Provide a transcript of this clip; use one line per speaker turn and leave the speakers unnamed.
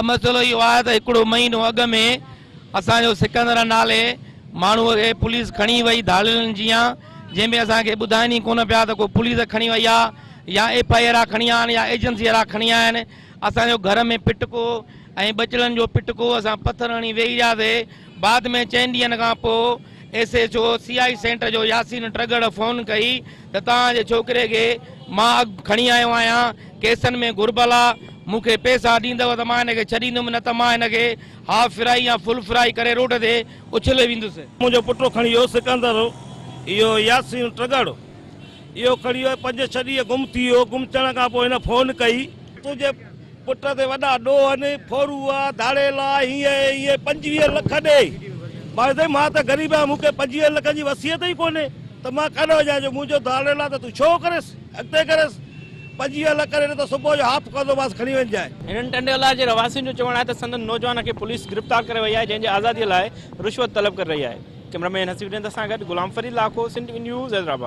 مسئلو اهو آهي ته هڪڙو مهينو اڳ ۾ اسان جو سڪندر نالي ماڻهوء کي پوليس کڻي وئي ڌاڙيلن جيان، جنهن ۾ اسان کي ٻڌائين ئي ڪونه پيا ته ڪو پوليس کڻي وئي آ يا ايف I اي وارا کڻي آيا آهن يا ايجنسي وارا کڻي آيا آهن. اسان جو گهر ۾ پٽڪو ۽ ٻچڙن جو پٽڪو اسان پٿر هڻي ويهي رهياسي. بعد ۾ چئن ڏينهن کان پوء S H O C I centre جو ياسين ٽڳڙ فون ڪئي ته توهان جي ڇوڪري کي مان اڳ کڻي آيو آهيان، ڪيسن ۾ گهربل آ، مون کي پئسا ڏيندؤ ته مان هن کي ڇڏيندم نه ته مان هن کي هاف فرائي يا فل فرائي ڪري روڊ تي اڇلي ويندس.
منهنجو پٽ کڻي ويو سڪندر، اهو ياسين ٽڳڙ، اهو کڻي ويو، پنج ڇهه ڏينهن گم ٿي ويو، گم ٿيڻ کان پوء هن فون ڪئي. تنهنجي پٽ تي وڏا ڏوهه آهن، ڦورو آ، ڌاڙيل آ، هيئن هيئن 25 لک ڏي. مان چيو سائين مان ته غريب آهيان، مون کي 25 لکن جي وصيت ئي ڪونهي ته مان ڪاڏانهن وڃان جو منهنجو ڌاڙيل آ ته تون ڇو ڪريس، اڳتي ڪريس، 25 لک ڏي نه ته صبح جو هاف ڪندومانس کڻي وڃجانء.
هنن ٽنڊي جي رهواسين جو چوڻ آهي ته سندن نوجوان کي پوليس گرفتار ڪري وئي آهي جنهن جي آزادي لاء رشوت طلب ڪري رهي آهي. ڪئميرا مين حسيب رند سان گڏ غلام فريد لاکو، سنڌ ٽي وي نيوز، حيدرآباد.